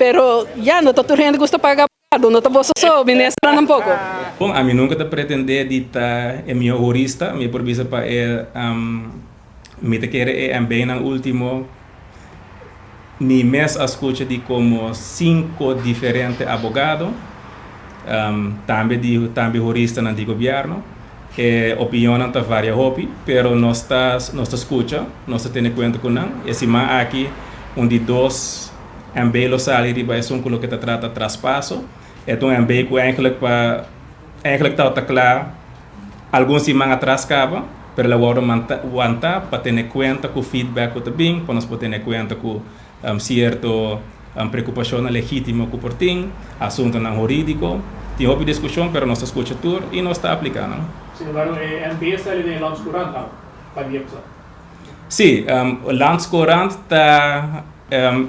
Pero ya no ta tur hende gusta paga abogado, no ta boso so, ministernan tampoco. Bon, ami nunca ta pretende di ta e miho hurista, mi por bisa pa e mi ta kere e MBnan ultimo mi mes a scucha di como cinco diferente abogado, tambe di tambe huristanan di gobierno. E opinionnan ta varia hopi, pero nos ta nos ta scucha, nos ta tene cuenta cu nan. E siman aki un di dos MB lo sali riba esun cu loke ta trata traspaso. E ta un MB cu eigenlijk pa eigenlijk tabata cla algun siman atras caba, pero el a wordo wanta pa tene cuenta cu feedback cu ta bin, pa nos por tene cuenta cu Cierto preocupacionnan legitimo cu por tin, asuntonan huridico. Tin hopi discusion, pero nos ta scucha tur y nos ta aplica nan. Sin embargo, e MB a sali den e Landscourant awe, pa dia pasá. Sí, Landscourant ta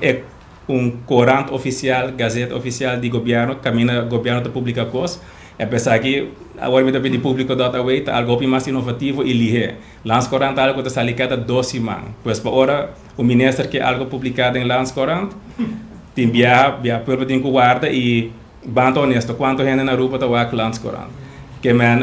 e un corant oficial, gazet oficial di gobierno, caminda gobierno ta publica cos. E pesaki, awor mi ta pidi publico dot away ta algo hopi mas inovativo y lihe. Landscourant ta algo cu ta sali cada dos siman. Pues pa ora Un minister ke algo publiká den Landscourant, tin biaha, bia pueblo tin ku warda i ban ta honesto, kuantu hende na Aruba ta wak Landscourant? Ke men,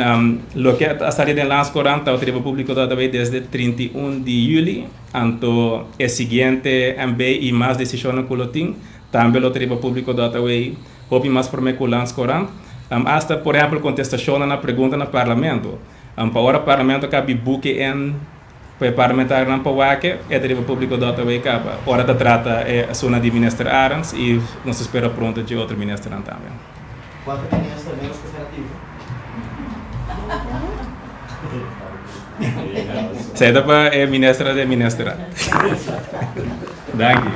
loke a sali den Landscourant tabata riba públiko todavia desde 31 di yüli, anto e siguiente MB i mas desishonnan ku lo tin, tambe lo ta riba públiko dotaway hopi mas promé ku Landscourant. Asta por ehèmpel kontestashonnan na pregunta na parlamento. Pa ora parlamento kabi buki en. Pa e parlamentarionan pa wak e ta riba publico dot awe caba ora ta trata e asuna di minister Arends y nos ta spera pronto dje otro ministernan tambe. Cual ta minister menos cooperativo? Esey ta pa e minister di e ministernan. Danki.